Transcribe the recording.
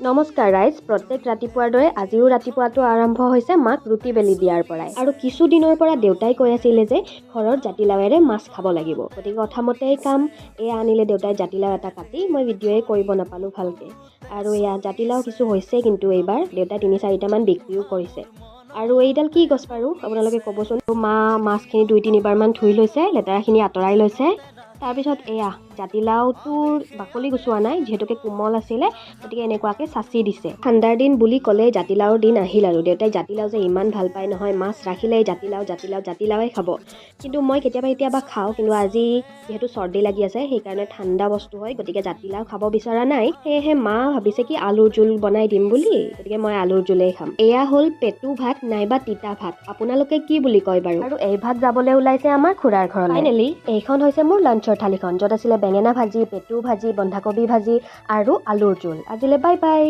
নমস্কাৰ ৰাইজ। প্ৰত্যেক ৰাতিপুৱাৰ দৰে আজিও ৰাতিপুৱাটো আৰম্ভ হৈছে মাক ৰুটি বেলি দিয়াৰ পৰাই। আৰু কিছুদিনৰ পৰা দেউতাই কৈ আছিলে যে ঘৰত জাতিলাওৰে মাছ খাব লাগিব, গতিকে কথামতেই কাম। এয়া আনিলে দেউতাই জাতিলাও এটা কাটি, মই ভিডিঅ'য়ে কৰিব নাপালোঁ ভালকৈ। আৰু এয়া জাতিলাও কিছু হৈছে, কিন্তু এইবাৰ দেউতাই 3-4টামান বিক্ৰীও কৰিছে। আৰু এইডাল কি গছ বাৰু, আপোনালোকে ক'বচোন। মা মাছখিনি 2-3বাৰমান ধুই লৈছে, লেতেৰাখিনি আঁতৰাই লৈছে। তাৰপিছত এয়া জাতিলাওটোৰ বাকলি গুচোৱা নাই, যিহেতুকে কোমল আছিলে, গতিকে এনেকুৱাকৈ চাঁচি দিছে। ঠাণ্ডাৰ দিন বুলি ক'লে জাতিলাওৰ দিন আহিল। আৰু দেউতাই জাতিলাও যে ইমান ভাল পায় নহয়, মাছ ৰাখিলেই জাতিলাও জাতিলাও জাতিলাওৱে খাব। কিন্তু মই কেতিয়াবা কেতিয়াবা খাওঁ, কিন্তু আজি যিহেতু চৰ্দি লাগি আছে, সেইকাৰণে ঠাণ্ডা বস্তু হয়, গতিকে জাতিলাও খাব বিচৰা নাই। সেয়েহে মা ভাবিছে কি আলুৰ জোল বনাই দিম বুলি, গতিকে মই আলুৰ জোলেই খাম। এয়া হ'ল পেটু ভাত নাইবা তিতা ভাত, আপোনালোকে কি বুলি কয় বাৰু। আৰু এই ভাত যাবলৈ ওলাইছে আমাৰ খুৰাৰ ঘৰলৈ। ফাইনেলি এইখন হৈছে মোৰ লাঞ্চৰ থালিখন, য'ত আছিলে বেঙেনা ভাজি, পেটু ভাজি, বন্ধাকবি ভাজি আৰু আলুৰ জোল। আজিলৈ বাই বাই।